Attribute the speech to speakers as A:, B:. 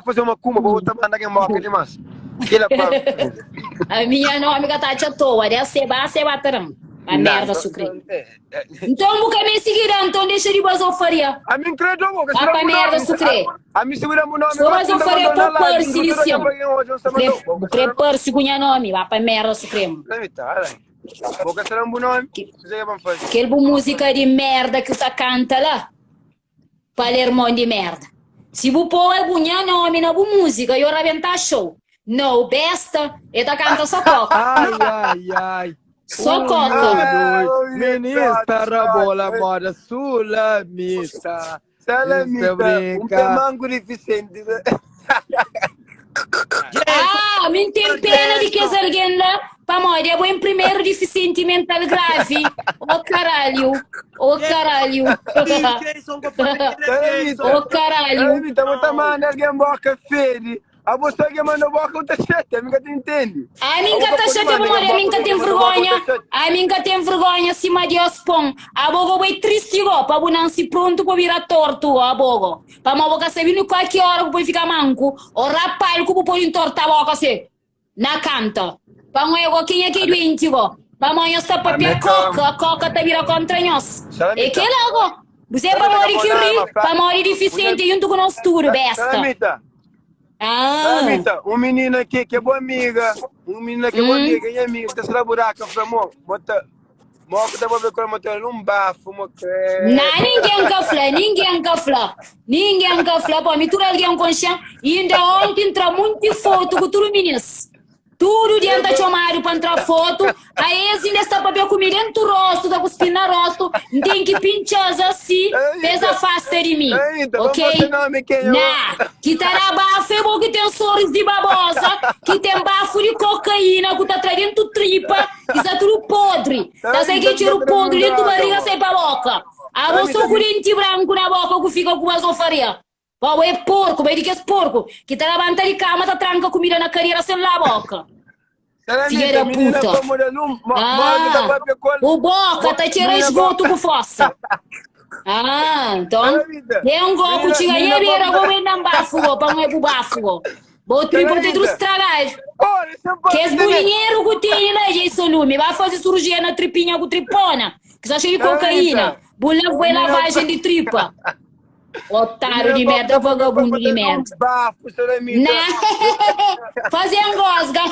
A: faze uma kuma, bo ta manda gen boka dimas. Kila pa.
B: Ami nha nomi ka ta atxa toa, deve ser ba, se ba taran. Pa merda su kre. Nton bu ka meste gida, nton dexa di bazofaria.
A: Ami n kre do bo, ka
B: Ba
A: sera
B: pa
A: bu
B: merda
A: nomi.
B: su kre.
A: Ami si bu da bu nomi,
B: So
A: gosi n ta
B: bazofaria
A: mandau
B: pa
A: na live,
B: parse
A: n
B: di
A: tudu
B: sian.
A: algen pa gen odja, n sta
B: Bu kre,
A: mandau. Bo
B: bu
A: ka
B: kre
A: sera
B: parse ku nha nomi, ba pa merda su kre.
A: Na mi ta, ala. Bo ka sera bu nomi, kuzê ke pa n faze?
B: Kel bu múzika di merda ki bu ta kanta la. Palermon di merda. Si bu po algun nha nomi na bu música yo rabentá show. No besta, e ta canta só coca.
C: Ai, ai, ai.
B: Só
C: Um,
B: coca.
C: dois, Minista rabola moda sulamita.
A: Salamita,
C: Insta
A: um
C: brinca.
A: pé manco deficiente.
B: Ah, mi N ten pena di kes algen la, pamodi abo é primeru difisienti mental gravi. Oh karalhu, oh karalhu.
D: Jason, ko papia kila Jason.
B: Oh karalhu.
A: Salamita, bu ta manda algen boka fedi. Abo so algen manda boka, bu ta xatia, ami ka ta intendi.
B: Ami N
A: Abo
B: ka
A: ka
B: ta
A: pode
B: xatia
A: manda
B: pamodi
A: algen
B: ami N
A: boka,
B: ka ten
A: algen manda boka, bu
B: vergonha.
A: ta xatia.
B: Ami N ka ten vergonha sima Dios pon. Abo go bo é tristi go, pa bu nansi prontu pa bira tortu go, abo go. Pamodi bo ka sabe ni kua ki ora ku pode fika manku o rapal ku bu pode ntorta boka se na kanta. Pamodi go kenha ki é duenti go? Pamodi nhos ta papia koka, koka ta bira kontra nhos. É kela go. Bu sabe pamodi ki ri? Pamodi difisienti é juntu ku nos tudu, besta.
A: Salamita,
B: Ah.
A: Salamita, un minina ki ki é bo amiga, un minina ki é bo amiga, ki é nha amiga, ki ta sta na buraka, fla mo, bo ta. Mo ku ta papia ku el, mo ta el un bafu, mo kre.
B: Na, ningen ka fla, ningen ka fla, ningen ka fla, pô, mi tudu algen konxe-m, inda onti N tra munti fotu ku tudu minis. Tudu dia N ta txomadu pa N tra fotu, a es inda es ta papia ku mi dentu rostu, ta kuspi-m na rostu, N ten ki pintxa-s asi pa es afasta di mi, ok? Na, ki ta da bafu é bo ki ten soris di baboza, ki ten bafu di kokaína ku ta tra dentu tripa, Ki sta tudu podri. Ta sai ke txeru podri dentu bariga sai pa boka. Abo so ku denti branku na boka ku fika ku bazofaria. Pa bo é porku, bai di kes porku ki ta labanta di kama ta tranka kumida na kadera sen laba boka. Fidja da puta. Ah, bu boka ta txera esgotu ku fosa. Ah, nton, ten go ku txiga nha bera go ben dan bafu go, pa n é bu bafu go. Bo tripa ta tudu stragadu. Kes bu dinheru ku tene la dja i lumi. Ba faze surujia na tripinha ku tripona, ki sta xeiu di kokaína. Bu lava e lavajen di tripa. Otáriu di merda, vagabundu di merda. Na, faze ngosga.